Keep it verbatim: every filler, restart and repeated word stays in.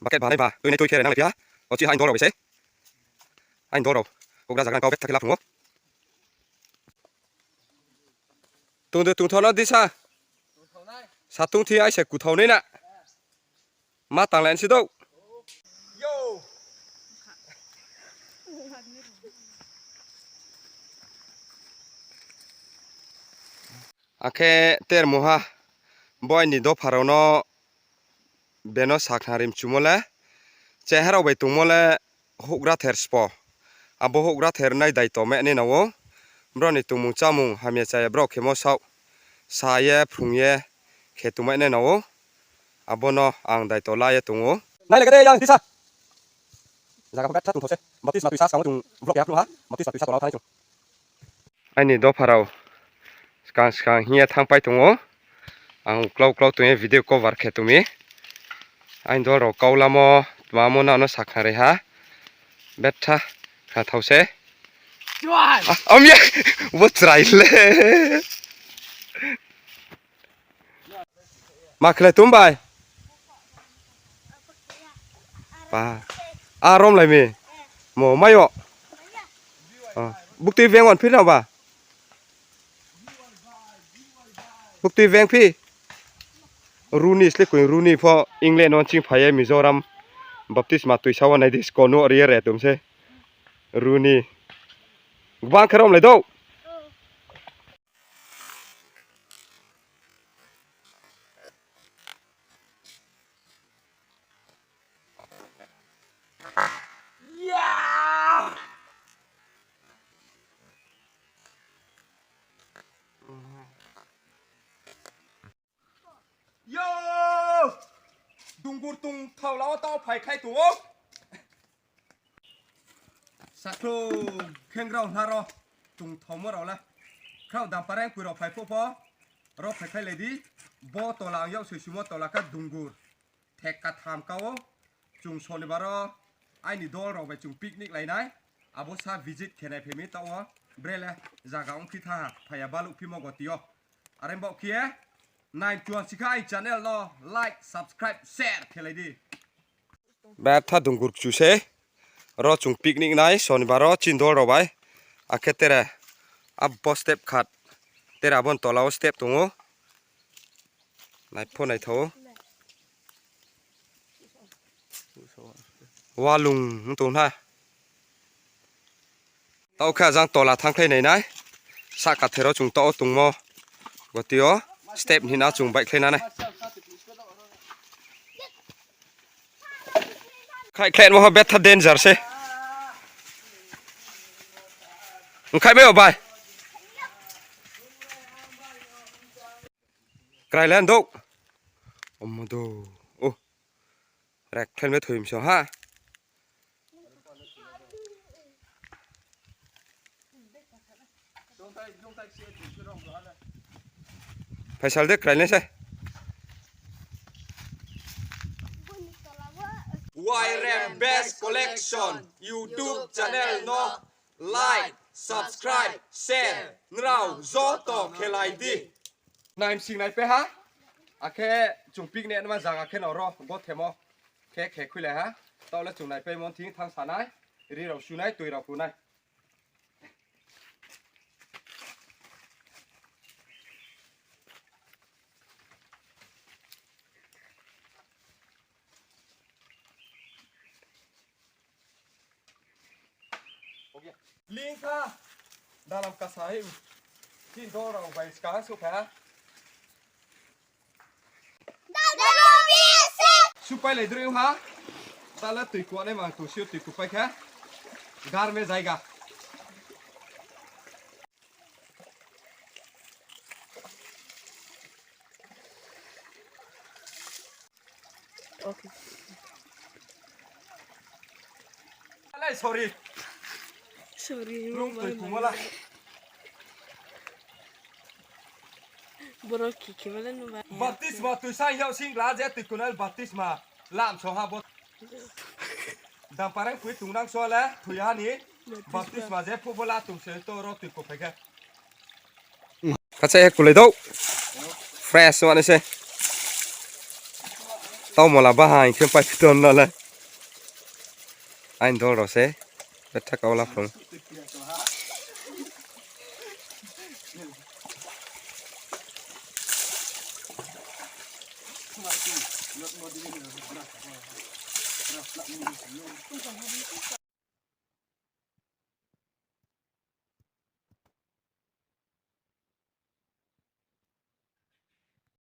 Bucket ba nai ba, tui nai tui khe re nang lai phi ha. O chi ha aini dol rao bai se. Aini dol rao. Houhgra zagra kau bethak khe la phung ou. Tong de tongthao no di sa. Sa tong thi ai se kuthao nai na. Ma tang lai si dou. Akhe ter muha bo aini dopha rao no beno sakhnari mchumo le, cheha rao bai tongmo le houhgra ther spo. Abo houhgra ther nai daito meh nai nang ou. Brao ni tongmung chámung hamya chaya brao khemo saoh sa ye phrung ye khe tongmai nai nang ou. Abo no ang daito la ye tong ou. Nai le khe de yang tisa. Zaga pho betha tongthao se. Baptisma tuisa skang wo chung vlog keha phnuh ha. Baptisma tuisa tola wo thanng nai chung. Aini dopha rao skang skang hing ye thanngpai tong ou. Ang uklau uklau tong ye video cover khe tong mi. Aini dol rao kau lamo, tma mo na no sakhnari ha. Betha khnathao se. Am ye, bo chrai le. Ma khlai tong bai? A romlai mi. Mo mai yo. Buktui veng wan phi na ba? Buktui veng phi? Runi sle koi Runi pho England no ching phai ye Mizoram baptisma tuisa wo nai di sko no ri ye re tong se. Runi. Gbang khe romlai dou. Yo! Dungur tongthao la wo tao phaikhlai tong ou. Sakhlung khengrao hna ro tongthaomo rao le. Khrao dampareng pui rao phai phuh pho. Ro phaikhlai lai di. Bo tola ang yak soisumo tola khe dungur. Thek katham ka wo. Chung sonibar wo aini dol rao bai chung picnic lai nai. Abo sa visit khe nai phai mi taoh wo. Bre le zaga ongphi tha ha. Phai ya baluh phimo goti yo. Are baoh khe nai chuan si kha aini channel no like, subscribe, share khe lai di. Betha dungur kchu se. Ro chung picnic nai sonibar wo chini dol rao bai. Akhe tere abo step khat. Tere abo ni tola wo step tong ou. Nai pho naithao ou. Walung tong na. Taoh khe ajang tola thanngkhlai nai nai. Sahka ther wo chung taoh wo tongmo. Goti yo step hing na chung baihkhlai na nai. Khaihkhlaimo ho betha danger se. Ongkhaihmai o bai. Krailen dou. Omo dou. O. Rek khlai me thoi mso ha. Phaisal de krailai se. Y R M Best Collection YouTube channel no like, subscribe, share nrao joto khe lai di. Nai msing naipai ha. Akhe chung picnic naima zaga khe no ro gothemo khe khe khuilai ha. Taoh le chung naipaimo thing thanng sa nai, ri rao su nai, tui rao ku nai. Lingkha dalam kasa hi. Chini dol rao bai skang souhphai ha. Supai lai droi ha. Tala tui kuanai mang tong sio tui kupai kha. Garme jaiga. Alai, sorry. Sorry, rung tui kumala. Borok kiki bale nuba. Baptisma tui sa yau sing la je tui kunal baptisma. Lam so ha bot. Dam parang kui tungnang so le tui ha ni. Baptisma je phu bola tung se to ro tui ko phai khe. Khacha he kulai dou. Fresh wani se. Tau mola baha hing khe pai phi ton no le. Aini dol rao se. Betha kau la phrung.